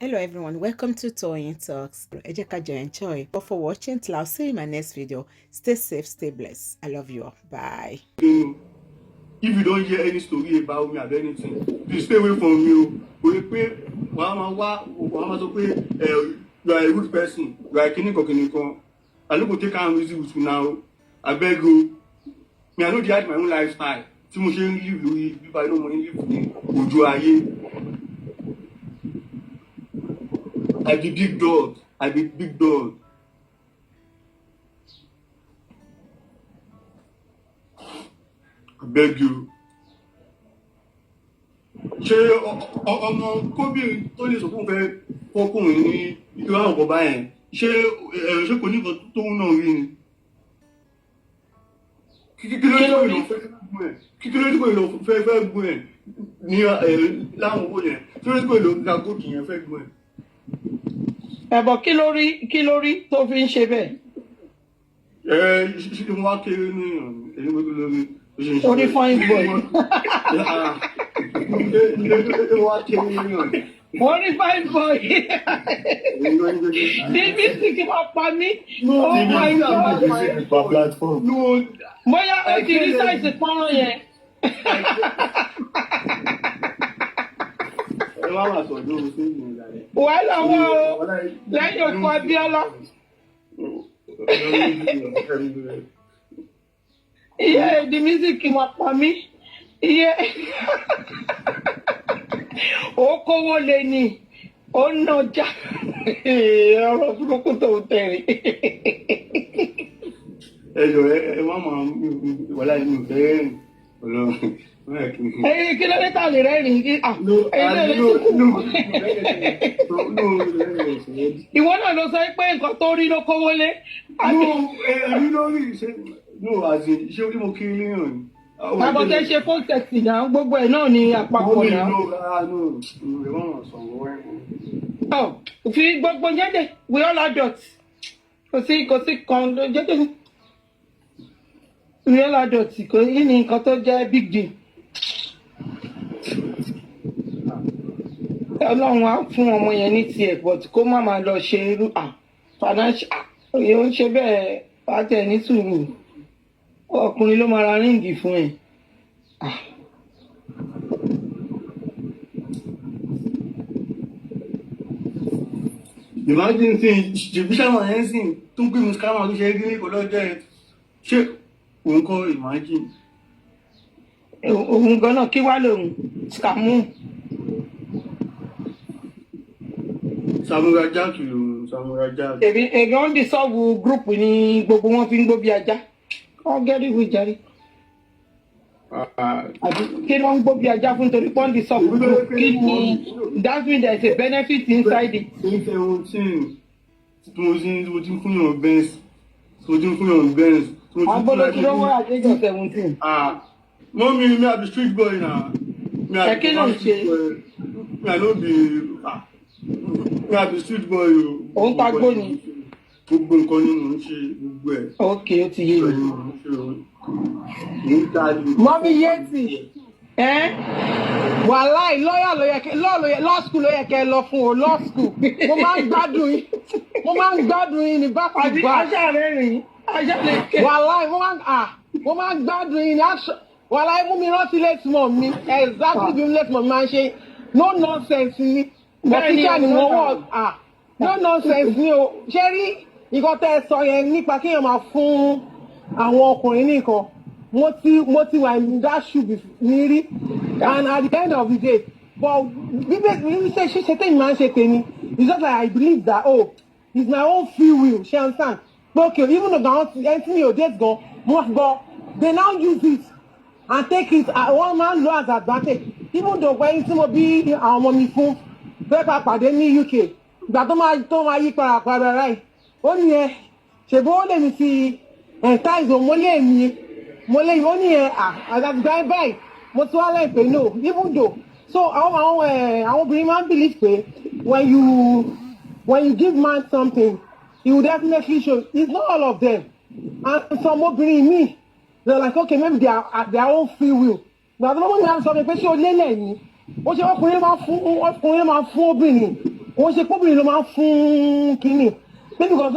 Hello everyone, welcome to Toyeen Talks. Ẹ jẹ́ ká jọ enjoy. But for watching till I'll see you in my next video. Stay safe, stay blessed. I love you all. Bye. If you don hear any story about me abi anything, please stay away from me o. Kò rí pé wàá máa wá, wàá máa sọ pé ẹ you are a rude person, you are kìnnìkan kìnnìkan. I no go take am easy with una o, abeg o. Me, I no dey hide my own lifestyle tí mo ṣe ń live lórí bíbá inú mo ń live ní ojú ayé. I be big dog, I be big dog. Abeg you. Ṣé ọmọ kóbìnrin tó lè sọ fún fẹ́ fọkùnrin ní irú àwọn ọkọ̀ báyẹn, ṣé ẹ̀rọ ṣé kò ní nǹkan tó ń náà rí ni? Kí ló dé kò lọ fẹ́ gún ẹ̀? Kí ló dé kò lọ fẹ́ gún ẹ̀ ní láwọn owó yẹn? Kí ló dé kò lọ ra góòtù yẹn fẹ́ gún ẹ̀? Ẹ̀bọ̀, kí ló rí tó fi ń ṣe bẹ́ẹ̀? Ẹ ṣe mo wá kéré ní èyí mo lórí ó ṣe ń ṣe. Orí fine boy. Ṣé mo wá kéré ní Orí fine boy. Ní music máa pa mí. Oh my God. Nípa platform. No. Bóyá ó ti rí size pọ́nrán yẹn. Ẹ má wà sọ̀dọ̀ ohun tó ń yìn rẹ̀. Wàhálà wà o lẹ́yìn òkú Abíọ́lá. Iye the music máa pa mí. Iye ó kówó lé ní ó nàjà ọ̀rọ̀ burúkú tó ń tẹ̀lé. Ẹ jọ, ẹ má máa wàhálà mi ò fẹ́ rìn Ọlọ́run. Ẹyin, kí ló dé tà lè rẹ́rìn-ín kí ẹyin náà lè kú. Ìwọ náà ló sọ pé nǹkan tó rí ló kówó lé. Ẹ̀rí lórí ṣe no, as in, ṣé orí mo kiri léèyàn ni? Àbọ̀tẹ́ ṣe phone sex náà, gbogbo ẹ̀ náà ni àpapọ̀ náà. No, rárá, no, ẹ má máa sọ̀rọ̀ ẹ̀. Ọ̀ fi gbogbo jẹ́jẹ́, we all adults. Kò sí kan jẹ́jẹ́. We all adults, kò ní nǹkan tó jẹ́ big deal. Ọlọ́run á fún ọmọ yẹn ní tiẹ̀, but kó má máa lọ ṣe irú financial òye ó ń ṣe bẹ́ẹ̀, wá tẹ̀ ní sùúrù. Ọkùnrin ló máa ra ring fún ẹ. Ah. Imagine sí ṣèbí sáwọn yẹn sìn tó ń gbé mi scammer tó ṣe rí kò lọ́jọ́ yẹn, ṣé òun kọ́? Imagine. Òun gan náà kí wá lòun scammer. Samurai Jack lòun, Samurai Jack. Èmi wọ́n dissolve group ní gbogbo wọn fi ń gbó bí ajá. Wọ́n gẹ́rì ìwé jàre. Àbí kí ló ń gbó bí ajá fún torí pọ́n dissolve group? Kí ni that mean? There is a benefit inside it. 2017 tí mo ti ń fún yàn Benz, tí mo ti ń fún yàn Benz. Tí mo ti ń fún Agbọ́dọ̀ tí ló wọ́n àjẹjọ 17. Ah, mummy, me I be street boy na. Me I Ẹ kí ló ń ṣe? Me I no be, ah, me I be street boy o. Òun ta gbó ni. Gbogbo nǹkan ni mò ń ṣe, gbogbo ẹ̀. Ok, ó ti yé mi. Ni mò ń ṣe o. Mò ń ta ni. Mummy Yétì, Ẹ́ wàláì lọ́yà ló yẹ kẹ́, law school ló yẹ kẹ́ lọ fún o, law school. Mo máa ń gbádùn yín, mo máa ń gbádùn yín ní back to Àbí back. Ajá rẹ̀ rìn ajá lè ké. Wàláì, mo máa ń gbádùn yín ní action. Wàláì, mú mi rántí late mom mi, exactly bí late mom mi máa ń ṣe. No nonsense ni. But Bẹ́ẹ̀ni, teacher ni wọ́n no. wọ̀, no nonsense ni o. Ṣé rí nǹkan tẹ́ ẹ sọ yẹn nípa kéèyàn máa fún àwọn ọkùnrin ní nǹkan? Mo ti wà in that shoe ní rí, and at the end of the day, but bíbẹ̀ bí ṣe ṣe tẹ́yìn máa ń ṣe tèmi, it's just like I believe that, oh, it's my own free will, ṣe understand? Pé okay, even though àwọn ẹni tí mi ò date gan mo gbọ́, they now use it and take it, wọ́n máa ń lo as advantage, even though pé ẹni tí mo bí àwọn ọmọ mi fún fẹ́ pa pàdé ní UK, ìgbà tó máa yí padà padà ráì, ó ní ẹ ṣèbó ó lè mi fi entice òun, mo lè mi mo lè ó ní ẹ àgbàgbà báyìí, mo ti wá lẹ́yìn pé no, even though, so àwọn obìnrin máa ń believe pé when you give man something, he will definitely show. It's not all of them, and some obìnrin míì, they're like, okay, maybe they are at their own free will. Gbàgbọ́ mọ́ mi á sọ pé ṣé o lélẹ̀ ni ó ṣe ọkùnrin máa fún obìnrin. Wọ́n ṣe kóbìnrin ló máa ń fún kínní. Maybe because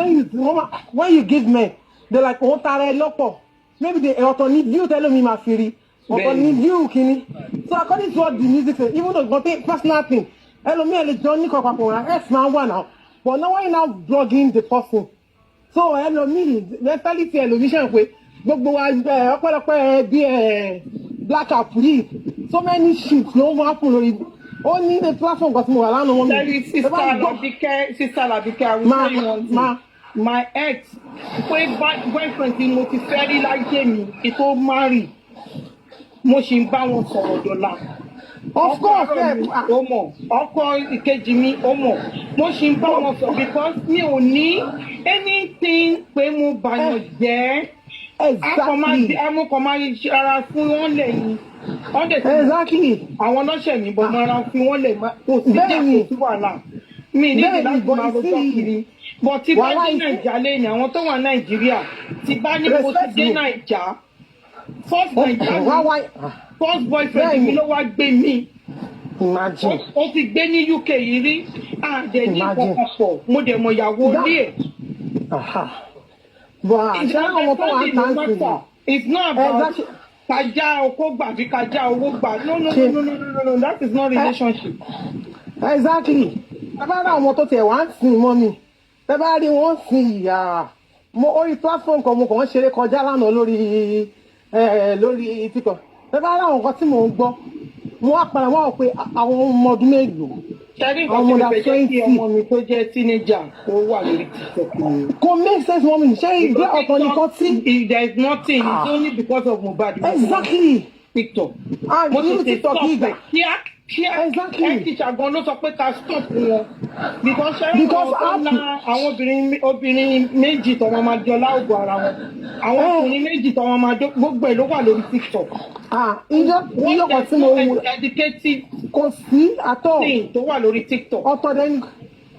when you give men, they like òun tara ẹ lọ́pọ̀. Maybe they ọ̀tọ̀ ní view tẹ́lómi máa fi rí. Ọ̀tọ̀ ní view kínní. So according to what the music say, even though it's not personal thing, ẹlòmíì ẹ lè jọ ní kọ̀ọ̀kan papọ̀ wọn, ex máa ń wà náà. But now when you now blogging the person, so ẹlòmíì mentality ẹlòmíì ṣe ń pé gbogbo wa ẹ ọpẹ́lọpẹ́ bí ẹ black app yìí, so many shit ló ń happen lórí ó ní the platform kan tí mo wà lánàá wọn mi. Tell you, Sister Labike, Sister Labike, I will Ma, tell you one thing. ma. My ex, pé boyfriend tí mo ti fẹ́ rí láyé mi, kí tó marry, mo ṣì ń bá wọn sọ̀rọ̀ dọ́là. Of course. Ọkọ mi, Ẹ ó mọ̀, ọkọ ìkejì mi, ó mọ̀. Mo ṣì ń bá wọn sọ̀rọ̀ because mi ò ní anything pé mo bàyàn jẹ́. Amúkọ̀ máa ara fún wọn lẹ́yìn. Wọ́n dẹ̀ ti àwọn ọlọ́ṣẹ̀ mi bọ̀ mọ́ra fi wọ́n lè má kò sí jà, kò sí wàhálà, mi ní láti máa rojọ́ kiri. But tí bá dé Nàìjà lẹ́yìn, àwọn tó wà Nàìjíríà, tí bá ní mo ti dé Nàìjà, first Nàìjà mi, first boyfriend mi ló wá gbé mi. Imagine. Ó ti gbé ní UK yìí rí, àdẹ̀ ní ìkọ̀kọ̀ pọ̀, mo dẹ̀ mọ̀ ìyàwó orí ẹ̀. But àṣà àwọn tó wà ń tàn sí i. It's not about kájá okó gbà bí kájá owó gbà. No, no, no, no, no, no, no, that is not relationship. Exactly. Ẹ bá rí àwọn tó tiẹ̀ wá ń sìn mọ́ mi, ẹ bá rí wọ́n sìn ìyá mo orí platform kan, mo kàn ń ṣeré kọjá lánàá lórí TikTok. Ẹ bá rí àwọn nǹkan tí mò ń gbọ́, mo wá padà wá wò pé àwọn ọmọ ọdún mélòó? Ṣẹ́rí nǹkan tí mo fẹ́ jẹ́ kí ọmọ mi tó jẹ́ teenager kó wà lórí TikTok ni. Kò make sense mọ́ mi. Ṣé ìgbé ọ̀tọ̀ nìkan tí. If there is nothing, it's only because of Mohbad. Exactly. TikTok. Ah, mo irú ti TikTok stop yìí gbà. ẹ̀ kíá kíá. Exactly. Ẹ teacher gan ló sọ pé ká stop wọn. Because ṣẹ́rí Because àwọn tó ná àwọn obìnrin méjì tó wọn máa jọ láògùn ara wọn. Àwọn ọkùnrin méjì tó wọn máa jó, gbogbo ẹ̀ ló wà lórí TikTok. Ah, ìjọ kan tí mo wù Educative kò sí àtọ̀ thing tó wà lórí TikTok. Ọ̀tọ̀ dẹni,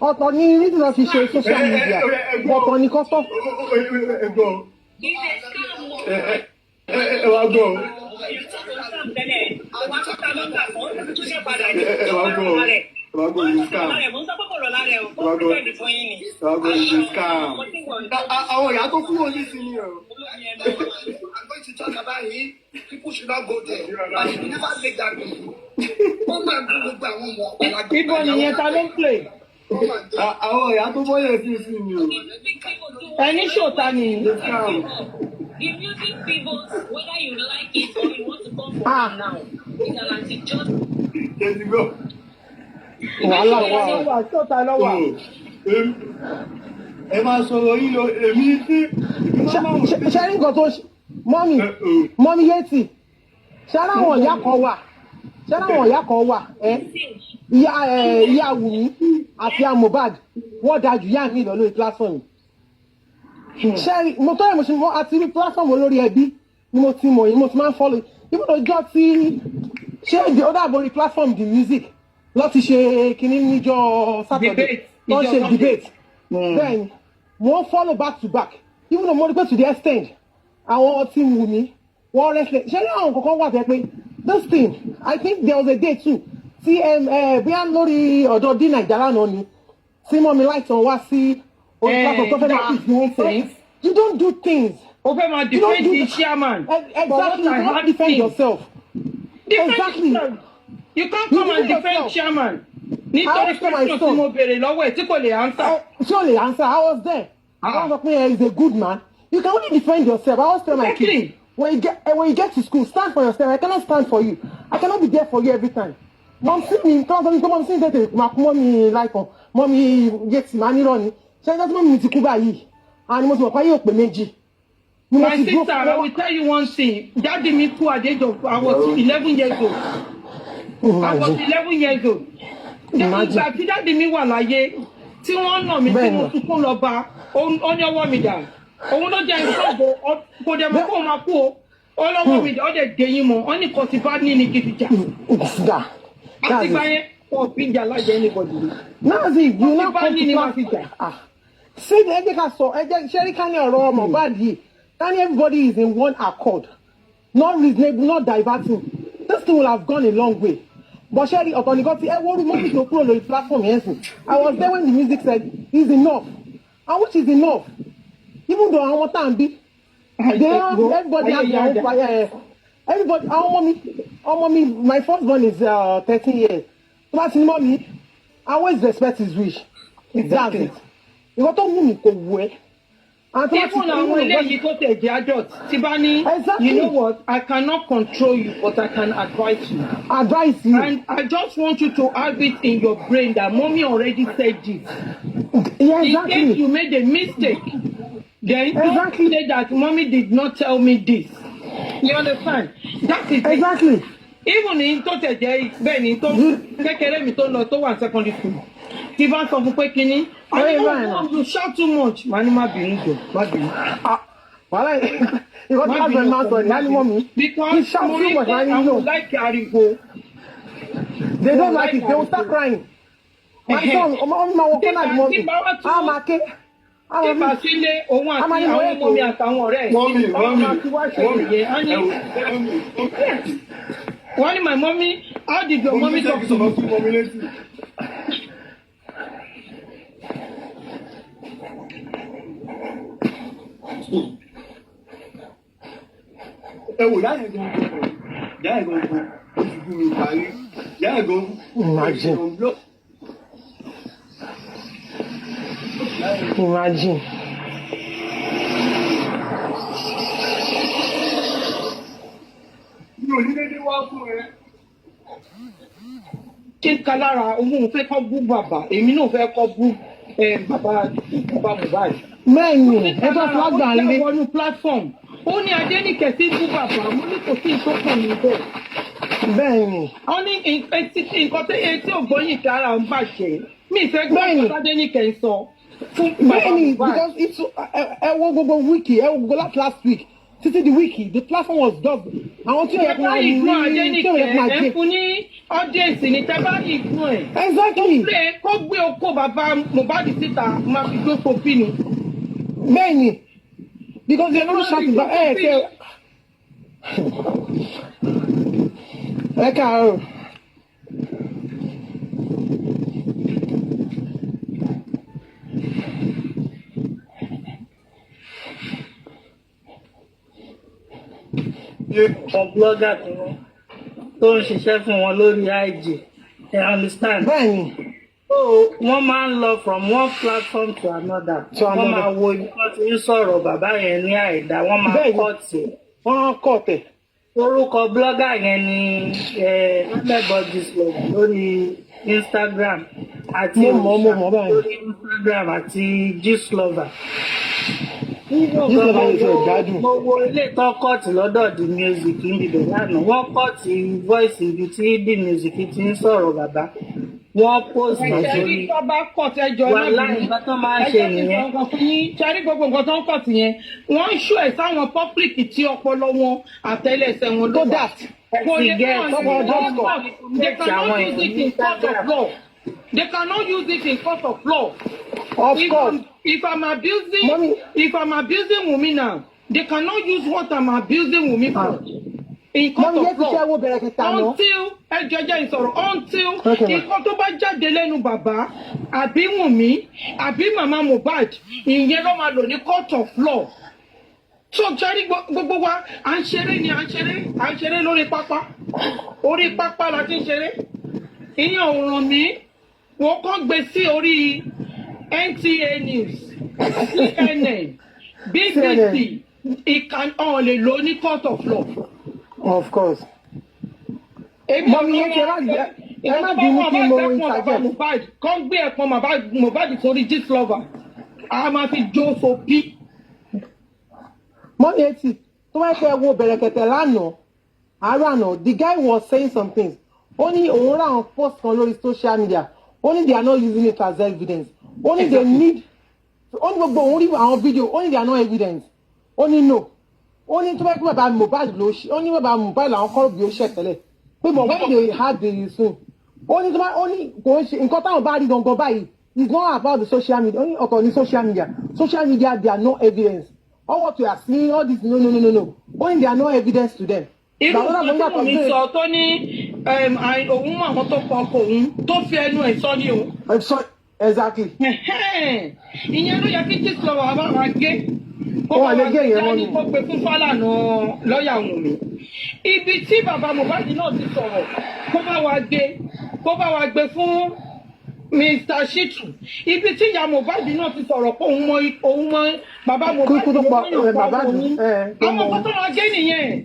ọ̀tọ̀ ní reason náà fi ṣe social media, ọ̀tọ̀ ní kọ́tọ̀. Ẹ gbọ́, ẹ wá gbọ́, ẹ wá gbọ́, ẹ wá gbọ́, you scam, ẹ wá gbọ́, ẹ wá gbọ́, you scam. Àwọn ìyá tó kúrò ní sí ni o. I'm going to talk about him. People should not go there. But he will never make that move. Ó máa gbọ́ gbogbo àwọn ọmọ ọ̀pọ̀lọpọ̀. Ibo nìyẹn, ta ló ń play? Ó máa gbọ́. Àwọn ìyá tó bọ́yẹ̀ sí ni o. Ẹni ṣòta nìyí. You scam. The music pivots whether you like it or you want to come for Ah. it now. It's an anti-just Ṣé ti gbọ́? Wàhálà wà o. Wà ṣòta lọ́wọ́. Ẹ máa sọ̀rọ̀ yín lọ, èmi tí èmi máa máa wò pé. Ṣe rí nǹkan tó ṣe mọ́mì, mọ́mì yéètì, ṣe rí àwọn ìyá kan wà, ṣe rí àwọn ìyá kan wà, ẹ ìyá ẹ ìyá Wùmí àti ìyá Mohbad, wọ́n da jù ìyá mi lọ lórí platform yìí. Ṣe rí mo tọ́ ẹ̀, mo ṣe mo àti rí platform olórí ẹbí ni mo ti mọ̀ yìí, mo ti máa ń follow ibùdó ọjọ́ tí ṣé ó dàbò orí platform the music lọ́ ti ṣe kinní níjọ́ Saturday. Debate. Tó ń Ìjọ ṣe Sunday. debate. Bẹ́ẹ̀ni, mo ń follow back to back, even though mo rí pé to the extent àwọn tí wù mí wọ́n wrestling. Ṣé ní àwọn kankan wà tẹ́ pé this thing, I think there was a day too tí bóyá lórí ọ̀dọ̀ dí Nàìjíríà lánàá ni tí mọ́mi láìsàn wá sí orí platform tó fẹ́ That máa is nonsense. You don't do things. O fẹ́ máa You don't defend do the chairman. For what Exactly, I you don't had defend seen. yourself. Defend Exactly. yourself. You can't You come and defend defend yourself. chairman. I Nítorí always tell my question tí son. mo béèrè lọ́wọ́ ẹ̀ tí kò lè answer. Ṣé o lè answer? I was there. Ah. I was like, he is a good man. You can only defend yourself. I always tell my kids, when you get to school, stand for yourself. I cannot stand for you. I cannot be there for you every time. Mom sí mi, tí wọ́n sọ mi pé mom sí mi tètè máa kú, mọ́ mi láìkan, mọ́ mi yé tì máa nírọ̀ ni. Ṣé ẹjọ́ tí mọ́ mi ti kú báyìí? And mo ti mọ̀ pé ayé ò pé méjì. Ni mo My ti dúró sister, I will tell you one thing. Daddy mi kú at the age of, I was 11 years old. I was Imagine. 11 years old. Imagine. Ìgbà tí daddy mi wà láyé, tí wọ́n nà mí tí mo sunkún lọ bá, ó ní ọwọ́ mi dà. Òun ló jẹ́ ìṣòro, kò dẹ̀ mọ̀ kó o máa kú o. Ó lọ́wọ́ mi dà, ó dẹ̀ dé yín mọ́, ó ní nǹkan tí bá ní ni kí fi jà. Dà. Àti gbà yẹn, wọn ò fi ń jà lájẹ anybody rí. Nazi, you now bá come ní ni to wọ́n fi jà. Ah. Ṣé ẹ jẹ́ ká sọ, ẹ jẹ́ ṣé ká ní ọ̀rọ̀ Mohbad yìí, ká ní everybody is in one accord, not reasonable, not diverting. This thing will have gone a long way. But ṣé rí ọ̀tọ̀ nìkan tí ẹ wọ́rú mọ́mí tó kúrò lórí platform yẹn sìn. I was there when the music said is enough, and which is enough, even though àwọn tá à ń bí, they have, everybody has their own fire. Everybody, àwọn ọmọ mi, my first born is 13 years. Tó bá ti ní mọ́ mi, I always respect his wish. That's it. Ìwọ tó wù mí kò wù ẹ́. And tó bá ti Even àwọn eléyìí tó tẹ̀ jẹ́ adult, tí bá ní, Exactly. you know what, I cannot control you, but I can advise you. Advise you. And I just want you to have it in your brain that mommy already said this. Yeah, In case exactly. you made a mistake, then don't say that mommy did not tell me this. You understand? That is it. Exactly. Even ní tó tẹ̀ jẹ́ bẹ́ẹ̀ ni, tó kékeré mi tó lọ, tó wà ní secondary school, tí bá sọ fún pé kínní, I Hey, know Ryan. Mom, you shout too much. Màá ní má bínú jọ, má bínú. Ah, wàhálà, ìwọ tí Má husband bínú máa ń sọ ní á ní mọ́ mi, you because shout mo too rí much. pé Màá ní àwọn no, like ariwo. They don't like it, they will start crying. My son, ọmọ ọmọ máa wọ kọ́nà mọ́ mi, á máa ké, á Tí máa bá mi sílé òun a máa àti ní àwọn wọ́n ọmọ mi ètò. àtàwọn ọ̀rẹ́ ẹ̀, Mọ́mì, ọmọ mọ́mì, máa fi wá ṣe mọ́mì, yẹ̀yẹ́. Á ní ẹ wò, mọ́mì, wọ́n ní, "My mommy, how did your mọ́mì, mommy jẹ́ talk kí to sọ̀rọ̀ you?" fún mọ́mí létí. Ẹ wò, yá yẹn gangan, yá yẹn gangan, ó ti gún mi parí. Yá yẹn gangan. Imagine. Imagine. Mi ò ní dédé wá fún ẹ. Ṣé ń ka lára òun, òun fẹ́ kọ́ bú bàbá, èmi náà fẹ́ kọ́ bú bàbá, bàbá Mohbad. Bẹ́ẹ̀ni, ẹ tó flag Ó lé. jẹ́ wọnú platform, ó ní Adéníkẹ́ sí bú bàbá. Mo ní kò sí ìtọ́kàn mi bẹ́ẹ̀. Wọ́n ní etí, nǹkan tí etí ògbóyìn kí ara ń bàjẹ́, mi ìfẹ́ gbọ́ nǹkan tádéníkẹ́ ń sọ fún bàbá Mohbad. Because it's ẹ wo gbogbo week, ẹ wo gbogbo last last week títí the week, the platform was just àwọn tí ó yẹ Tẹ kó bá máa rí, ignore tí ó yẹ kó máa Adéníkẹ́, ẹ jẹ. fún ní audience ní tẹ bá ignore ẹ̀. Exactly. Pé kó gbé okó bàbá Mohbad síta, máa fi gbé sopí ni. Bẹ́ẹ̀ni, because they are not shouting, but ẹ ẹ ẹ káàárọ̀. Àwọn blogger tí wọ́n tó ń ṣiṣẹ́ fún wọn lórí IG, you understand? Bẹ́ẹ̀ni. So wọ́n máa ń lọ from one platform to another. To Wọ́n another. máa wo ibi wọ́n ti ń sọ̀rọ̀ bàbá yẹn ní àìdá, wọ́n máa kọ́ tiẹ̀. Wọ́n á kọ́ tẹ̀. Orúkọ blogger yẹn ni Amebo Gistlover lórí Instagram àti Mo mọ̀ báyìí. lórí Instagram àti Gistlover. Gistlover yìí ṣe ìgbádùn. Mo wo ilé tó cut lọ́dọ̀ The Music níbẹ̀ lánàá. Wọ́n cut voice ibi tí The Music ti ń sọ̀rọ̀ bàbá. Wọ́n post Ṣe rí sórí tó bá cut, ẹjọ́ ẹ má Wàhálà, bínú. nǹkan tó máa ń Ẹ ṣe jẹ́ kí n sọ nìyẹn. nǹkan fún yín. Ṣe rí gbogbo nǹkan tó ń cut yẹn, wọ́n ń ṣó ẹ̀ sáwọn public tí ọpọlọ wọn àtẹ́lẹsẹ̀ wọn ló Tó wà. daft. Kò lè Ti get kàn Tọpọlọ drop. They cannot use it in court of law. They cannot use it in court of law. Of If course. I'm abusing Mommy. if I'm abusing Wunmi now, they cannot use what I'm abusing Wunmi for in court Mọ́mí yẹn of ti ṣe law. wo bẹ̀rẹ̀ kẹta náà. Until, ẹ jẹ́ ìsọ̀rọ̀, until Okay, ma. nǹkan tó bá jáde lẹ́nu bàbá àbí Wunmi àbí màmá Mohbad, ìyẹn ló máa lò ní court of law. So jẹ́rí, gbogbo wa à ń ṣeré ni, à ń ṣeré, à ń ṣeré lórí pápá, orí pápá la ti ń ṣeré. Ìyẹn ò ràn mí. Wọ́n kàn gbé sí orí NTA News, CNN, BBC, ìkànnì ọ̀hún lè lò ní court of law. Of course. Èmi Mọ́mí yẹn ti ẹ má bínú kí mo interject. Mohbad kàn gbé ẹ̀pọ̀n bàbá Mohbad sórí Gistlover, a máa fi jó sopí. Mọ́mí etí tó bá fẹ́ wo bẹ̀rẹ̀kẹ̀tẹ̀ lánàá, àárọ̀ àná, the guy was saying some things. Ó ní òun rà àwọn post kan lórí social media. Ó ní they are not using it as evidence. Ó ní they need, ó ní gbogbo òun rí àwọn video, ó ní they are not evidence. Ó ní no. Ó ní tó bá kí bàbá Mohbad ló ṣe, ó ní bàbá Mohbad làwọn kọ́ bí ó ṣẹ̀ tẹ́lẹ̀. Pé but when they had the soon, ó ní tó bá, ó ní kò ń ṣe nǹkan táwọn bá rí gangan báyìí, it's not about the social media. Ó ní ọ̀tọ̀ ní social media. Social media, they are no evidence. All what we are seeing, all this, no, no, no, no, no. Only there are no evidence to them. Irú nǹkan tí mò ń sọ tó ní òun mọ àwọn tó pa ọkọ òun tó fi ẹnu ẹ̀ sọ ní o. So, exactly. Ẹ̀hẹ́n. Ìyẹn ló yẹ kí Gistlover bá wa gé, kó Ó bá wà lè wa gé gbé ìyẹn mọ́ dání ni. kó gbé fún Fálànà, lọ́ọ̀yà Wùnmí. Ibi tí bàbá Mohbad náà ti sọ̀rọ̀, kó bá wa gé, kó bá wa gbé fún Mr Shitu. Ibi tí ìyá Mohbad náà ti sọ̀rọ̀ pé òun mọ bàbá Mohbad Kúkú tó pa ló mọ̀yàn ẹ, pa bàbá òun. ẹ, tó Àwọn mọ kan tó máa gé nìyẹn,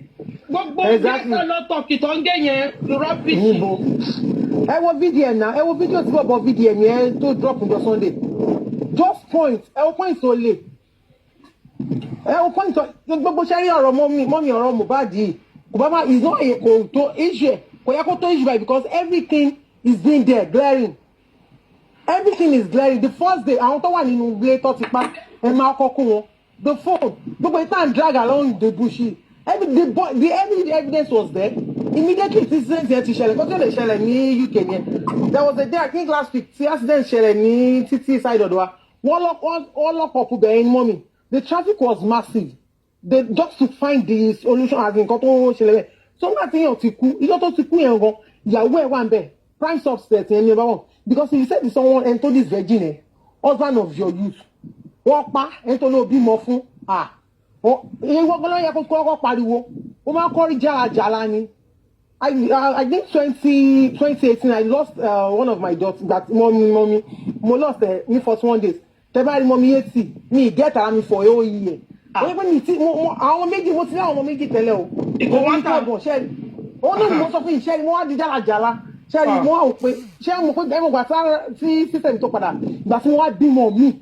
gbogbo bí lọ tọkì tó ń gé yẹn, rubbish. Níbo? Ẹ wo VDM náà, ẹ wo fídíò tí bọ̀bọ̀ VDM yẹn tó drop ní Sunday. Just point, ẹ wo point tó le, ẹ wo point tó gbogbo sẹ́rí ọ̀rọ̀ mummy ọ̀rọ̀ Mohbad yìí kò bá má is not a kò tó issue, kò yẹ kó tó issue báyìí, because everything is being there, glaring. Everything is glaring. The first day, àwọn tó wà nínú ilé tó ti pa, ẹ máa kọ́ kó wọn, the phone, gbogbo ìtàn drag along the bush yìí. Every the boy the every evidence was there immediately tí incident yẹn ti ṣẹlẹ̀. Kó tó lè ṣẹlẹ̀ ní UK yẹn, there was a day, I think last week, tí accident ṣẹlẹ̀ ní títí side ọ̀dọ̀ wa. Wọ́n lọ́pọ̀ kú bẹ̀rẹ̀ ní mummy. The traffic was massive. They just to find the solution as nǹkan tó ṣẹlẹ̀ bẹ́ẹ̀. So nígbà tí èèyàn ti kú, ìjọ tó ti kú yẹn gan, ìyàwó ẹ̀ wà ń bẹ̀, prime suspect yẹn ní ọba wọn, because if you say to someone, ẹni tó this virgin ẹ, husband of your youth, wọ́n pa ẹni tó lóò bímọ fún, ah, ìyẹn wọ́n ló yẹ kó kọ́kọ́ pariwo. Ó máa ń kọ́rí jàlá ni. I think 2018 I lost one of my daughters, that mommy mo lost ní 41 days. Tẹ́ bá rí mummy 80 mi get ara mi for a whole year. Ó yẹ pé mi ti mo àwọn méjì, mo ti ní àwọn ọmọ méjì tẹ́lẹ̀ o. Ìgò Mo wá ní tà. ọgbọ̀n ṣẹ́ẹ̀rì òun náà ni mo sọ fún yìí ṣẹ́ẹ̀rì, mo wá di jàlàjàlà ṣẹ́ẹ̀rì. Mo wá wò pé ṣé mo pé ẹ mo gbà tí system tó padà gbà tí mo wá bímọ mi,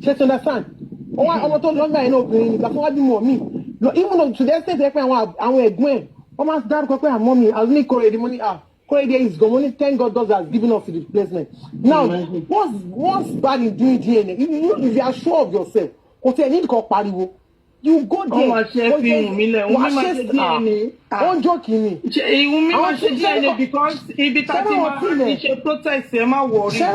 ṣe to understand? Ó wá ọmọ tó lọ́gbà yẹn náà, obìnrin nígbà tí wọ́n wá bímọ mi lọ, even though to the extent ẹ pé àwọn ẹ̀gbọ́n ẹ̀, wọ́n máa ń dárúkọ pé àmọ́ mi àwọn ní Kórèdé. Mo ní, ah, Kórèdé is gone. Mo ní thank God, God has given us the replacement now. What's bad in doing DNA? If you are sure of yourself, kò tí ẹ ní nǹkan pariwo, you go there. Wọ́n máa ṣe fi Wùnmí lẹ̀, Wùnmí máa ṣe DNA. Ó ń jókì ni. Wùnmí máa Àwọn ṣe tí- DNA because ibi tá ṣé ti àwọn máa tí ilẹ̀- ti ṣe protest, ẹ má worry. Ṣé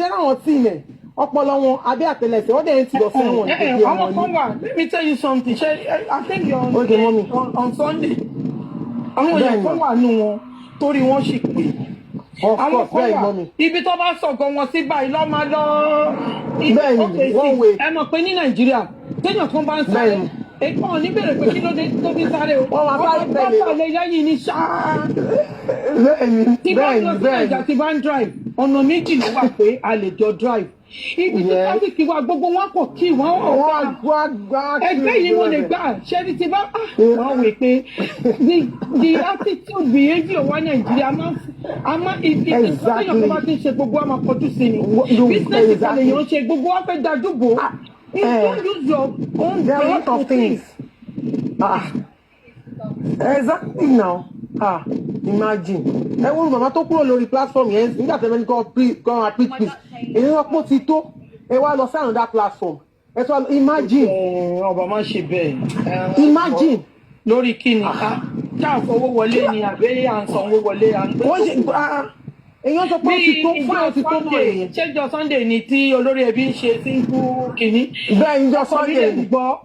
ráwọn tí ilẹ̀ ọpọlọ wọn abẹ́ àtẹlẹsẹ̀, wọ́n dẹ̀ ń ti lọ sẹ́wọ̀n ní gbogbo Àwọn wọn kan ni. wà, let me tell you something. Ṣe I think you're on, Okay, mommy. on Sunday, àwọn èèyàn Bẹ́ẹ̀ni. kan wà nù wọn torí wọ́n sì pé Of àwọn course, kan bẹ́ẹ̀ni wà mummy. ibi tó bá sọ̀gọ̀ wọn sí báyìí lọ́ máa lọ. Bẹ́ẹ̀ni, Okay, see, one way. Ẹ mọ̀ pé ní Nàìjíríà, téèyàn kan bá ń sáré, Bẹ́ẹ̀ni. èèpọ̀ ò ní bèrè pé kí ló dé tó fi ń sáré o. Wọ́n máa sáré tẹ̀lé. Wọ́n máa lẹ́yìn ní ṣáá. Bẹ́ẹ̀ni. Tí bá ń lọ Bẹ́ẹ̀ni. sí Nàìjà, Bẹ́ẹ̀ni. tí bá ń drive, ọ̀nà méjì ló wà pé a lè jọ drive. Ibi tí traffic wà, gbogbo wọn kò kí wọn ò Wọ́n á gbà gbá gbá. Ẹgbẹ́ yìí mo lè gbà ṣẹ́ni tí bá wọ́n wí pé the attitude, behaviour wa Nàìjíríà máa ń a máa ìdí ìsọ̀tẹ̀yàn tó bá ti ń ṣe, gbogbo wa máa kọjú sí ni. Business kan lèèyàn ń ṣe, gbogbo wa fẹ́ dájú bò ó. You don't use your own There are a brain lot of to think. things. Ah, exactly now. Ah, imagine. Ẹ wo màmá tó kúrò lórí platform yẹn nígbà tẹ́lẹ̀ ní kọ́ kọ́ preach peace. Èyí wọ́n pọ̀ ti tó. Ẹ wá lọ sí another platform. Ẹ sọ imagine. Ọba má ṣe bẹ́ẹ̀. Imagine. Lórí kí ni tá a fowó wọlé ni àbí à ń sanwó wọlé à ń gbé? Wọ́n ṣe, ah, èèyàn sọ pé ó ti tó fún àwọn, ti tó náà nìyẹn. Ṣéjọ Sunday ni tí olórí ẹbí ń ṣe sínkú kìíní. Bẹ́ẹ̀ ni, jọ Ọkọ mi lè Sunday. gbọ́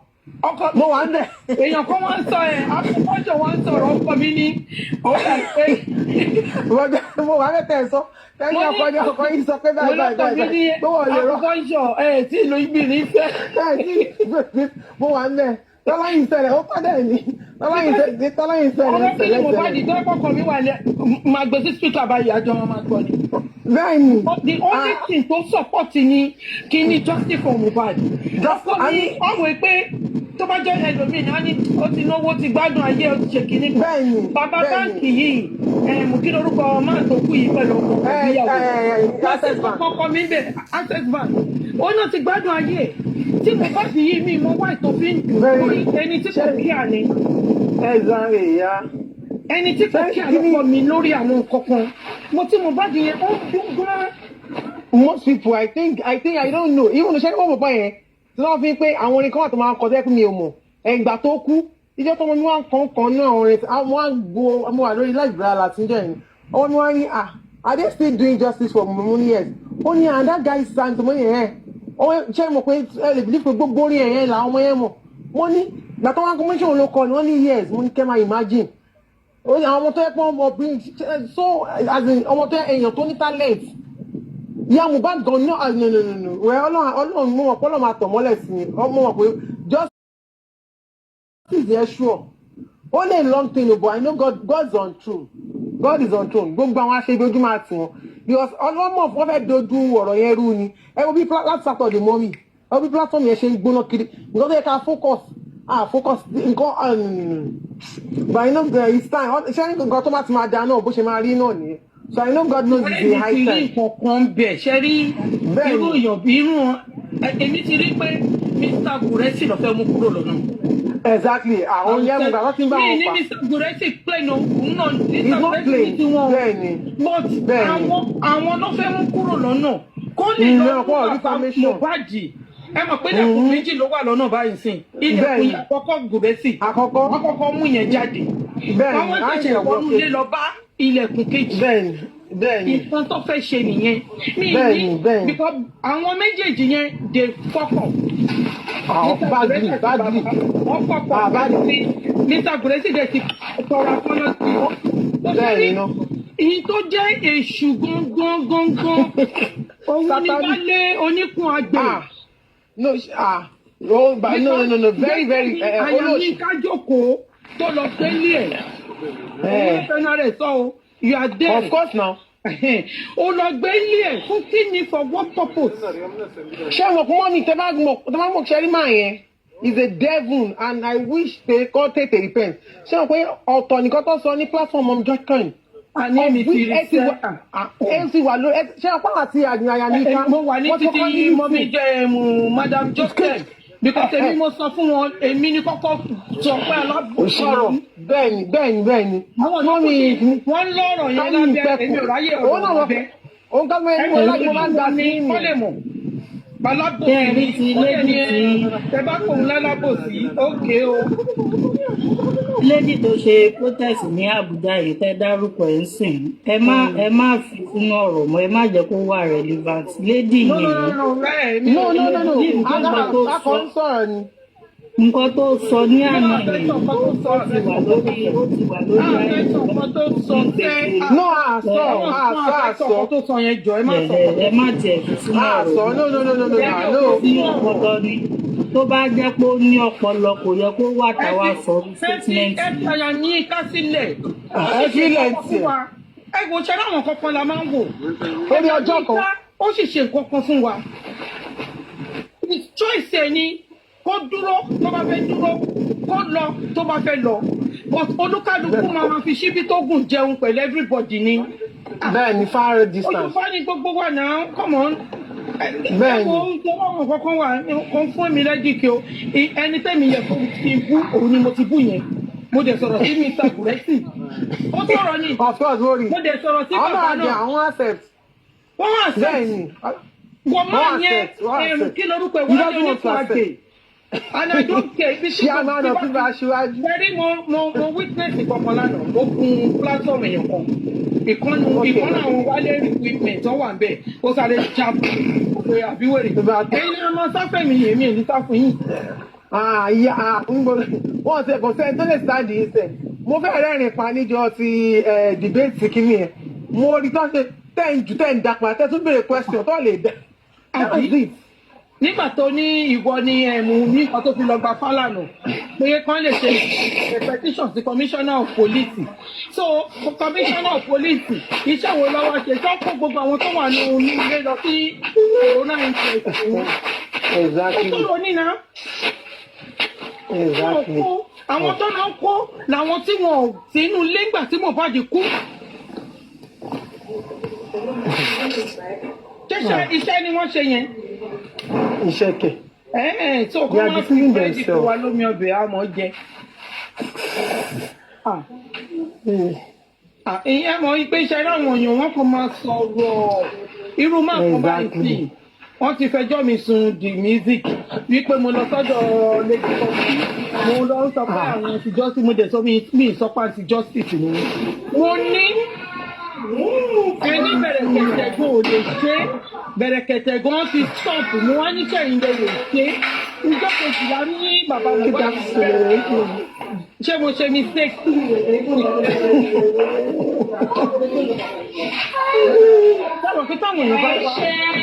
ọkọ Mo wà ń bẹ̀. Èèyàn kan wá ń sọ ẹ akókòjọ wá ń sọ̀rọ̀ ọkọ mi ní ó dà pé Mo wà ń bẹ̀ tẹ̀ sọ. Tẹ́lẹ̀ ọkọ ní ọkọ yìí sọ pé mo báyìí báyìí lọ́kọ mi báyìí. ní Tó wọ́n lè rọ́. akókòjọ ẹ tí ìlú ìbìrín fẹ́. Bẹ́ẹ̀ mo wà ń bẹ̀. Tọ́lá yìí ṣẹlẹ̀, ó pàdé ní. Tọ́lá yìí ṣẹlẹ̀, tọ́lá yìí ṣẹlẹ̀. Ọ̀rọ̀ kí ni mo bá Ṣẹlẹ̀. di tó ẹ̀kọ́ mi wà lẹ́ máa gbé sí speaker báyìí, àjọ wọn máa gbọ́ ni. Bẹ́ẹ̀ni. But the only thing tó support ni kí ni justice for Mohbad. Ọkọ mi ọ̀wọ́ pé tó bá jẹ́ ẹlòmíì náà ni ó ti náwó, ti gbádùn ayé, ó ti ṣe kínní kan. Bẹ́ẹ̀ni. Bàbá Bẹ́ẹ̀ni. báǹkì yìí, mú kí lorúkọ máa tó kú yìí pẹ̀lú ọkọ ìyàwó. Access Bank. Kọ́kọ́ mi bẹ̀ Access Bank. Ó náà ti gbádùn ayé. Tí Mohbad yìí mi mọ wáì tó fi ń dùn lórí ẹni tí kò kíá ni. Exactly, yeah. Ẹni tí kò kíá lọ́pọ̀ mi lórí àwọn nǹkan kan. Mo tí Mohbad yẹn ó dún gan. Most people, I think I don't know, even ṣe ní wọ́n mọ̀ bá yẹn tí wọ́n fi ń pé àwọn orin kan wà tó máa ń kọ tẹ́kùn mi ò mọ̀. Ẹ̀ǹgbà tó kú, ìjọ tó mọ mi wọ́n kàn kan náà orin wọ́n á gbọ́. Mo wà lórí live láti jẹ́ ẹ̀yìn ọwọ́ mi, wọ́n á ní, "Ah, are they still doing justice for Mumu?" Yes. Ó ní, "And that guy sang to me." Ẹ̀ ọ́ ṣé mo pé ẹ lè believe pé gbogbo orin ẹ̀yẹn làwọn ọmọ yẹn mọ̀? Mo ní gbà tó wọn kọ́ mọ́ṣẹ́ òun ló kọ ni. Wọ́n ní yes. Mo ní kẹ́ máa imagine. Ó ní àwọn ọmọ tó yẹ pé wọ́n mọ bí, so as in ọmọ tó yẹ, èèyàn tó ní talent, ìyá Mohbad gan no. Ah, no, no, no, no. Well, Ọlọ́run, Ọlọ́run, mo mọ̀ pé Ọlọ́run máa tọ̀ mọ́lẹ̀ sí i. Mo mọ̀ pé justice yẹn sure. Ó lè long thing o, but I know God, God's on throne. God is on throne. Gbogbo àwọn aṣebi ojú máa tì wọ́n, because ọlọ́mọ wọ́n fẹ́ dojú ọ̀rọ̀ yẹn rú ni. Ẹ wo bí láti Saturday mọ́ mi, ẹ wo bí platform yẹn ṣe ń gbóná kiri. Nǹkan tó yẹ ká focus, ah, focus nǹkan, but I know it's time. Ṣé nǹkan tó bá ti máa da náà, bó ṣe máa rí náà nìyẹn. So I know God knows it's the high Èmi ti rí time. nǹkan kan bẹ̀ ṣe rí. Bẹ́ẹ̀ni. Irú èèyàn bí irú èmi ti rí pé Mr. Guresi ló fẹ́ mú kúrò lọ́nà. Exactly, àwọn yẹn mú gbàgbọ́ tí ń bá Mi wọn ní fà. Mr. Guresi plain o, òun náà He's Mr. not Guresi ní playing. tiwọn o. Bẹ́ẹ̀ni. But Bẹ́ẹ̀ni. àwọn ló fẹ́ mú kúrò lọ́nà kó lè lọ Ìyẹn mú ọ̀pọ̀ bàbá reformation. Mohbad. Ẹ mọ̀ pé ilẹ̀kùn méjì ló wà lọ́nà báyìí sìn. Ilẹ̀kùn Bẹ́ẹ̀ni. àkọ́kọ́, Guresi, Àkọ́kọ́. wọ́n kọ́kọ́ mú yẹn jáde. Bẹ́ẹ̀ni, Wọ́n á ṣẹ̀ṣẹ̀ ṣe wọnú ilé lọ bá ilẹ̀kùn kejì. bẹ́ẹ̀ni bẹ́ẹ̀ni Nǹkan tó fẹ́ ṣe nìyẹn. Mi Bẹ́ẹ̀ni, ní bẹ́ẹ̀ni. because àwọn méjèèjì yẹn dey fuck up. Àwọn badly, badly. Wọ́n fuck Ah, up. badly. Mr. Guresi dẹ̀ ti tọrọ apology. Bẹ́ẹ̀ni ná. Ìyí tó jẹ́ èṣù gangan gangan, òun ni Sátánì. Wálé oníkun àgbè. Ah, no, ah, oh, but no, no, no, no, very, very Àyà mi olóòṣì. kájókòó tó lọ gbélé ẹ̀. Òun ló fẹ́ràn rẹ̀ sọ o. You are there. Of course now. Ó lọ gbé ilé ẹ̀ fún kí ni? For what purpose? Ṣé mo kún mọ́ mi, tẹ́ bá mọ̀ ṣẹ́rí máa yẹn is a devil, and I wish pé kọ́ tètè repent. Ṣé mo pé ọ̀tọ̀ nìkan tó sọ ní platform of Joycoin? Àní èmi ti rí sẹ́ ẹ ti wà lórí. Ṣé ọ̀pá àti àyà ní ká Mo wà ní títí mummy jẹ́ Madam Joseph, because èmi mo sọ fún wọn, èmi ní kọ́kọ́ sọ pé alábòsí. Sọ̀rọ̀. Bẹ́ẹ̀ni. Àwọn Mummy wọ́n ń lọ́rọ̀ yẹn lábẹ́, èmi ò ráyè òun náà ọ̀rọ̀ wọ́n lábẹ́. Òun ká mọ ẹni mo láti mo máa ń da sí Kọ́ lè mọ̀ alábòsí. Bẹ́ẹ̀ rí ti Ó dẹ̀ ní lady ẹ bá kóun lálábòsí, ókè o. Lady tó ṣe protest ní Àbújá yìí tẹ́ dárúkọ ẹ̀ ń sìn, ẹ má fi sínú ọ̀rọ̀ mọ́, ẹ má jẹ́ kó wà relevant, lady No, no, yẹn. No, no, ẹ mi No, no, no, no. Ní nǹkan tó Akọ sọ ń sọ̀rọ̀ ni. Nǹkan tó sọ ní àná Mi ò fẹ́ yẹn, sọ nǹkan tó sọ. ó ti wà lórí Ah, fẹ́ sọ nǹkan tó sọ sẹ́. No, àsọ, àsọ, Àsọ àsọ. nǹkan tó sọ yẹn, jọ, ẹ má sọ. Ẹ má tiẹ̀ fi sínú Àsọ. ọ̀rọ̀. No, no, no, no, no, no, no. Ní ọpọlọ ni, tó bá jẹ́ pé ó ní ọpọlọ, kò yẹ kó wà táwa sọ Ẹ fi statement. Ẹ fi àyà ní ká sílẹ̀. Ẹ fi ilẹ̀ tiẹ̀. Ẹ wo ṣe láwọn kankan la máa ń wò. Ó ní ọjọ́ kan. Ó sì ṣe nǹkan kan fún wa. Choice ẹ ni kó dúró tó bá fẹ́ dúró, kó lọ tó bá fẹ́ lọ, but olúkálukú máa ma fi ṣíbí tó gùn jẹun pẹ̀lú everybody ni. Bẹ́ẹ̀ni, far Ojú distance. fani gbogbo wa náà, come on. Bẹ́ẹ̀ni. Ẹ wo ohun tó wọ́n kankan wà kan fún mi lẹ́díkì o. Ẹni tẹ́mi yẹ kó ti bú, òun ni mo ti bú yẹn. Mo dẹ̀ sọ̀rọ̀ sí Mr. Guresi, ó sọ̀rọ̀ ni. Of course, mo rí. Mo dẹ̀ sọ̀rọ̀ sí Àwọn bàbá náà jẹ náà. àwọn accept. Wọ́n accept. Bẹ́ẹ̀ni. Wọ́n máa Wọ́n yẹn accept, wọ́n accept. Kí lorúkọ ẹ̀? He Wọ́n doesn't ní want to oníkun àgbè accept. And I don't care ibi tí Chairman of people aṣíwájú. Very mo witness ìkọ̀kan lánàá. Mo gun platform èèyàn kan, ìkànnì ìkànnì àwọn Wálé equipment tó wà níbẹ̀, ó sáré jab pé àbíwèrè ẹ̀yin ni ọmọ sáfẹ́ mi, èmi ò ní sáfún yín. Ah, ìyá, ah, ń gbọ́ wọ́n ti kò sẹ́ni tó lè stand yìí sẹ̀. Mo fẹ́ rẹ́rìn pa níjọ́ ti debate kìíní yẹn. Mo rí tó ṣe tẹ́ ń jù, tẹ́ ń dapa, tẹ́ tún béèrè question tó lè dá. That's Àbí? it. Nígbà tó ní ìwọ ni ẹ̀mú ní nǹkan tó fi lọ gba Fálànà pé kán lè ṣe petition sí commissioner of police. So commissioner of police, iṣẹ́ wo lọ́wọ́ ṣe tó kó gbogbo àwọn tó wà ní inú ilé lọ sí coroner inquest wọn? Ó Exactly. tó lọ nínà. Exactly. Kó àwọn tó náà, kó làwọn tí wọn ò sí inú ilé ńgbà tí Mohbad kú. Ṣẹṣẹ iṣẹ́ ni wọ́n ṣe yẹn. Iṣẹ́ kẹ̀. Ẹ̀ẹ́n tó kó They are má fi deceiving búrẹ́dì fún themselves. wa lómi ọbẹ̀ àmọ́ jẹ. Ah, ah, ìyẹn mọ̀ pé iṣẹ́ ráwọn èèyàn, wọn kò máa sọ̀rọ̀ irú máa kàn báyìí sí. Wọ́n ti fẹjọ́ mi sùn the music wípé mo lọ sọ́dọ̀ Lady Kọ́sí, mo lọ ń sọ pé àwọn anti justice. Mo dẹ̀ sọ mi ìsọpá anti justice ni wọ́n. Mo ní ẹni bẹ̀rẹ̀kẹ̀tẹ̀ gan ò lè ṣe é, bẹ̀rẹ̀kẹ̀tẹ̀ gan ti stop. Mo wá ní sẹ́yìn lè ṣe é. Ìjọ kejìlá ní bàbá Mohbad. Ṣé mo ṣe mistake? Sábà pé táwọn èèyàn bá wá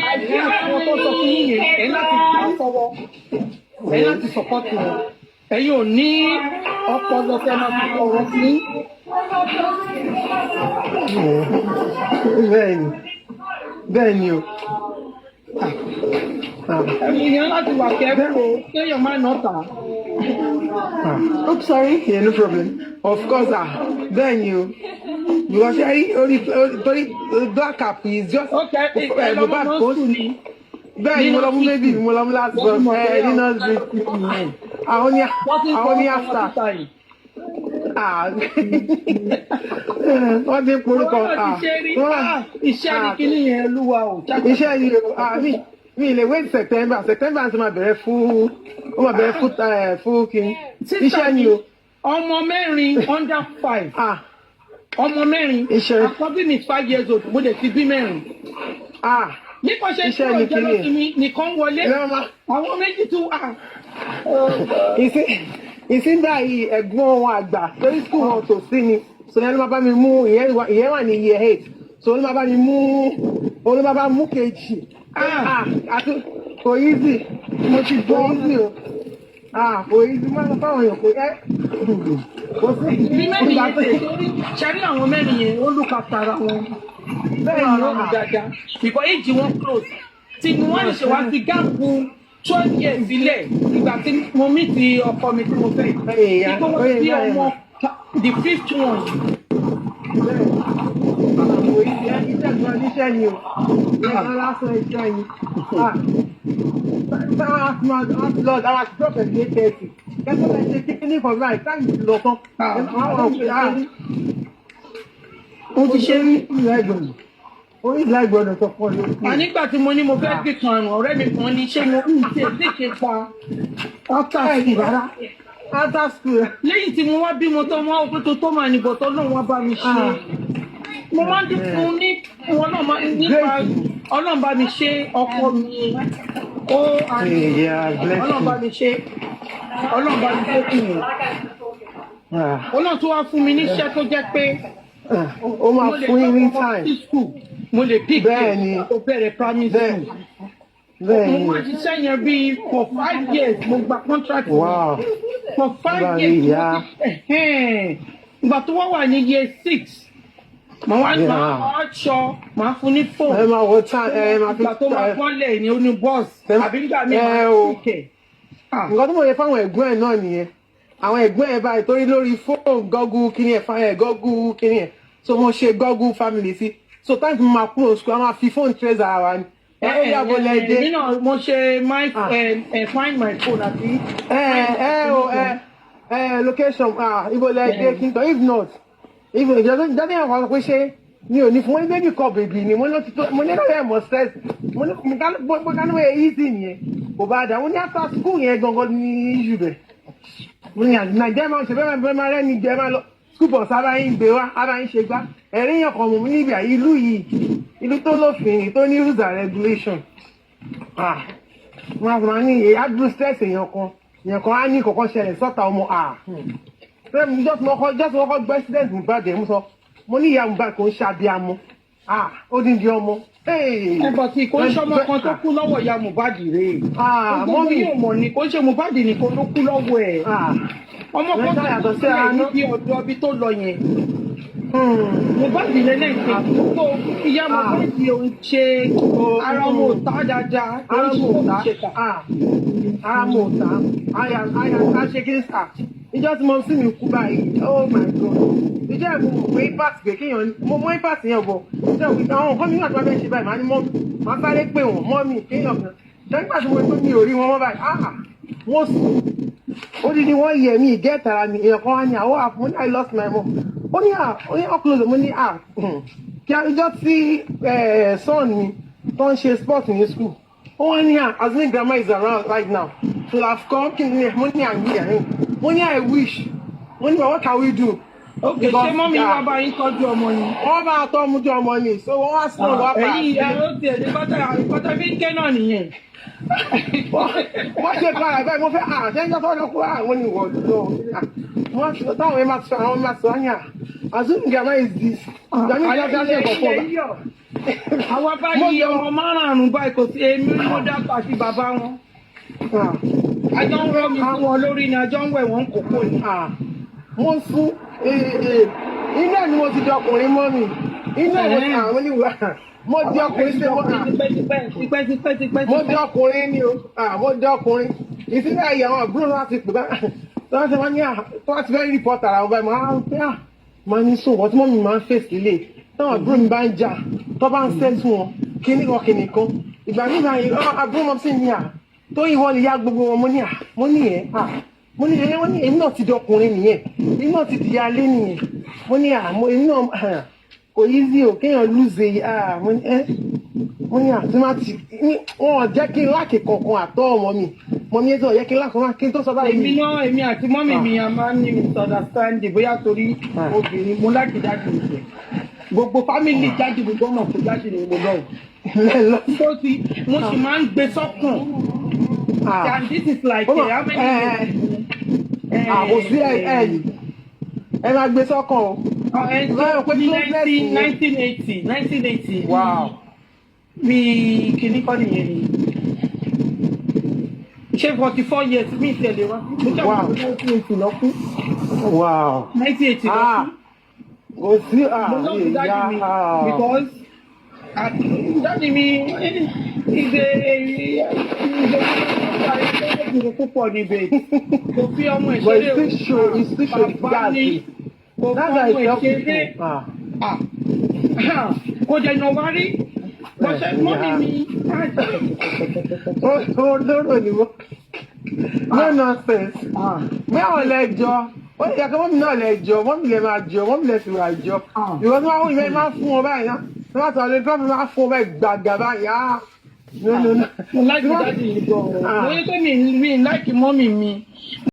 àìsí àwọn tó sọ fún yín yẹn, ẹ láti gbà sọ́wọ́, ẹ láti support wọn. Ẹ̀yin ò ní ọpọlọ tẹ́ máa fi ọ̀rọ̀ sí. Bẹ́ẹ̀ni, bẹ́ẹ̀ni o. Ah, ah, Ẹ̀yin èèyàn láti wà kẹ́kọ̀ọ́ kéèyàn má nà tà. Ah. Oops, sorry. Yeah, no problem. Of course, ah, bẹ́ẹ̀ni o. Because ṣe rí orí torí black cap is just Ok, ẹ lọ́mọ Mohbad náà kò sùn ni. Bẹ́ẹ̀ni, mo lọ mú baby mi, mo lọ mú last born ẹ ní nursery. Àwọn ní Wọ́n ti ń àwọn ní kọ́ ọmọ after. títà yìí. Ah, wọ́n ti ń porúkọ. Wọ́n náà ti ṣe rí. Wọ́n Ah, iṣẹ́ ní kíní yẹn, olúwa ò. Iṣẹ́ yìí o, ah, mi lè wait September. September ti máa bẹ̀rẹ̀ fún, ó máa bẹ̀rẹ̀ fún ẹ fún kí iṣẹ́ ni o. Ọmọ mẹ́rin under 5. Ah. Ọmọ mẹ́rin. Iṣẹ́. Àkọ́bí mi 5 years old, mo dẹ̀ ti bí mẹ́rin. Ah. Nípa ṣe Iṣẹ́ kúrò ni jẹ́ kíní. lọ́sí mi nìkan wọlé. Ẹ máa Àwọn méjì tún wà. Ìsín báyìí, ẹ̀gbọ́n wọn àgbà torí school wọn tò sí ni, so ìyẹn ló máa bá mi mú. Ìyẹn wà ní year 8, so ló máa bá mi mú, òun ló máa bá mú kejì. Ah, àti kò easy. Mo ti Kò gbọ́. easy o. Ah, kò easy. Máa lọ fáwọn èèyàn, kò ẹ kò sí. Bí mẹ́rin Ìgbà yẹn tó ṣe torí ṣẹ́rí àwọn mẹ́rin yẹn, ó look after ara wọn. Bẹ́ẹ̀ Fún ni ara wọn dáadáa. Because age wọn close. Tí mo wá lè ṣe wá fi gap 12 years sílẹ̀ ìgbà tí mo meet ọkọ mi tí mo fẹ́ yìí. Èèyàn, Nígbà wọ́n bí ó yẹ ọmọ the fifth one. Kò easy. Iṣẹ́ gan níṣẹ́ ni o. Ìyẹn lásán iṣẹ́ ni. Ah, lord, our drop at 8:30. Kẹ́kọ̀ọ́ bẹ́ẹ̀ ṣe kí ní for right time ti lọ tán. Àwọn òfin, ah. Mo ti ṣe rí. Orí ìlà ìgbọ́dọ̀ sọ fún ọ lórí. À, nígbà tí mo ní mo fẹ́ gbé kan àrùn, ọ̀rẹ́ mi kan ní ṣé mo ń ṣe léṣe pa after school rárá. After school. Lẹ́yìn tí mo wá bímọ tán, wọ́n á pé tó máa ní bọ̀tọ́ náà wọ́n bá mi ṣe. Mo máa ń dín ní wọn náà máa nípa Ọlọ́run bá mi ṣe ọkọ mi ó. Yeah, bless Ọlọ́run bá you. mi ṣe, Ọlọ́run bá mi ṣe fún mi. Ah, Ọlọ́run tó wá fún mi níṣẹ́ tó jẹ́ pé ah, ó máa mo lè fún yín ní tọ́jú ọmọ time. sí school, mo lè pick Bẹ́ẹ̀ ni. ẹ̀ kó bẹ̀rẹ̀ primary Bẹ́ẹ̀ school. Bẹ́ẹ̀ Mo ni. máa ṣiṣẹ́ yẹn bíi for 5 years, mo gba contract for five Bá years. rí ìyá. Ẹ̀hẹ́n. Ìgbà tó wá wà ní year 6, màá wá máa wá ṣọ, màá fún ní Ẹ phone. máa wo time, ẹ máa fi Ìgbà tó máa bọ́lẹ̀ ní ó ní bọ́ọ̀sì àbí nígbà míì ẹ máa o. pick ẹ̀. Ah. Nǹkan tó mọ̀ yẹ fáwọn ẹ̀gbọ́n ẹ̀ náà nìyẹn. Àwọn ẹ̀gbọ́n ẹ̀ báyìí, torí lórí fóònù Google kíní ẹ̀ fáwọn ẹ̀ Google kíní ẹ̀, so mo ṣe Google family sí, so time tí mo máa kúrò school, a máa fi fóònù trace ara wa ni. Ẹ ó yàgò lẹ́dẹ̀. Èmi náà mo ṣe my Ah. Find My Phone àti. Ẹ ẹ o, ẹ ẹ location, ah, ibo lẹ́dẹ̀ kí n tọ́. If not, if ìjọba yẹn kọ́ pé ṣé mi ò ní fún wọn ní baby call baby ni. Mo ní ó ti tó, mo ní lọ́rọ̀ ẹ̀ mọ̀ stress. Mo ní mo ká mo ká ní wọ́n easy nìyẹn, kò bá dà. Mo ní after school yẹn gangan ní issue bẹ̀. Mo ní àti Nàìjíríà máa ń ṣe bẹ́ẹ̀ bẹ́ẹ̀, máa rẹ́ni jẹ́, máa lọ school bus, ara yín gbé wá, ara yín ṣe gbá ẹ̀rí yẹn kan. Mọ̀ níbi ìlú yìí, ìlú tó lófin ni, tó ní rules and regulation. Ah, wọ́n á máa ní èyí á dúró stress. Èèyàn kan á ní kọ̀ọ̀kan ṣẹlẹ̀ sọ́ta ọmọ. Ah, just mo kọ́ gbọ́ accident Mohbad ẹ̀, mo sọ, mo ní ìyá Mohbad kò ń ṣàbíamọ. Ah, ó dín di ọmọ. Ẹ bọ̀ tí kò ń ṣọmọ kan tó kú lọ́wọ́ ìyá Mohbad rèé. Ah, Gbogbo mọ́mì. yóò mọ̀ ni kò ń ṣe Mohbad nìkan ló kú lọ́wọ́ ẹ̀. Ah. Ọmọ kan tó Lẹ́tà kú yàtọ̀ sí sílẹ̀ àánú. níbi ọ̀dọ̀ ibi tó lọ yẹn. Mohbad lẹ́lẹ́kẹ̀ tó ìyá Mohbad ò ń ṣe ara ọmọ òta dáadáa. Ara Kò ń mo ṣe ta ṣe kà. Ah, ara mo ta àyà àyà ká ṣe kí n sà. Ìjọ tí mo sì mi kú báyìí, oh my God, ìjọ ẹ̀ mo mọ̀ pé impact pé kéèyàn mo mọ impact yẹn bọ̀. Ìjọ ìwé àwọn nǹkan mi nígbà tí wọ́n fẹ́ ṣe báyìí, màá ní mọ́, màá sáré pè wọ́n mọ́ mi kéèyàn kan ṣé. Nígbà tí mo rí pé mi ò rí wọn mọ́ báyìí, ah, wọ́n sùn ó di ni wọ́n yẹ mí ìgẹ́ tara mi. Èèyàn kan wá ní àwọn àfún ní I lost my mom. Ó ní à, ó ní up close. Mo ní à, kí ìjọ tí son mi tó ń ṣe sport ní school, ó wá ní à, as my grandma is around right now, so I've come. Kí ni mo ní? I wish, mo ní, mo ní, what can we do? Ok, ṣé mummy wá bá yín tọ́jú ọmọ ni? Wọ́n bá tọ́ mú jọ ọmọ ni, so wọ́n wá sí ọ̀rọ̀ wá padà Ẹ̀yin sílé. ìyá ló tiẹ̀ ní kọ́tà kọ́tà fi ń ké náà nìyẹn. Wọ́n ṣe padà bẹ́ẹ̀, mo fẹ́ àṣẹ ń jọ́tọ́ lọ́kọ́ àwọn ni wọ́n lọ. Wọ́n ṣe táwọn ẹ̀ máa sọ, àwọn máa sọ ányà. Azum grandma is this. Grandma is that ṣe kọ̀ọ̀kan. Àwa báyìí, ọmọ márààrún báyìí, kò sí èmi ni mo dákọ̀ àti bàbá wọn. Àjọ ń rọ́ mi fún wọn lórí ni, àjọ ń wẹ̀ wọ́n kókó ni. Mo sún inú ẹ̀ ni mo ti di ọkùnrin mọ́ mi. Inú ẹ̀ mo ti àwọn oníwà. Mo di ọkùnrin sí mo. Tipẹ́ tipẹ́ tipẹ́. Mo di ọkùnrin ni o. Mo di ọkùnrin. Ìsílẹ̀ ayé àwọn àbúrò náà ti pè bá. Tí wọ́n ti wọ́n ní à, tí wọ́n ti fẹ́ report ara wọn báyìí, máa ń pẹ́ à. Máa ní sùn, wọ́n tí mummy máa ń fèsì lè. Táwọn àbúrò mi bá ń jà, tó bá ń sẹ́tù wọn, kíní kan kíní kan. Ìgbà míì báyìí, àbúrò mọ́ sí ní à. Tó ìwọ ni ìyá gbogbo wọn, mo ní à, mo ní ẹ̀ à. Mo ní ẹ̀, wọ́n ní èmi náà ti di ọkùnrin nìyẹn. Èmi náà ti di alé nìyẹn. Mo ní à, mo èmi náà kò easy o, kéèyàn lose à, mo ní ẹ́, mo ní àti má ti wọn ò jẹ́ kí n lack kankan àtọ́ ọmọ mi mọ mi ètò ọ̀yẹ́ kí n lack kan kí n tó sọ báyìí. Èmi náà, èmi àti mummy mi, a máa ń ní misunderstanding, bóyá torí obìnrin. Mo láti daddy mi jẹ. Gbogbo family daddy mi gbọ́mọ̀ kó daddy mi mo lọ́wọ́. Tó ti mo sì máa ń gbé sọ́kàn. And this is like how many years? Kò sí ẹ ẹ ẹ máa gbé sọ́kàn o. Ní 1980, 1980. Wow. Bí kìíní kọ́ nìyẹn ni, ṣé 44 years mi tẹ̀lé wọn, mo jẹ́ àwọn 1980 lọ kú. 1980 lọ kú. Kò sí Mo love daddy mi because daddy mi is a púpọ̀ níbẹ̀, kò fi ọmọ ẹ̀ ṣeré o. Bàbá ní kò fi ọmọ ẹ̀ ṣeré, kò dẹ̀ nà wá rí bọ́sẹ̀ mummy mi. Olóró ni wọ́n, no nonsense. Bí àwọn lẹ́jọ́ ó yẹ kí mummy náà lẹ́jọ́, mummy lè máa jọ, mummy lè fi wà jọ. Ìwọ tí wọ́n wọ́n máa fún wọn báyìí náà, tí wọ́n sọ lè dúró máa fún wọn báyìí gbàgà báyìí á. No, no, no. Mo like daddy yìí gan-an. Mo yẹ pé mi like mummy mi.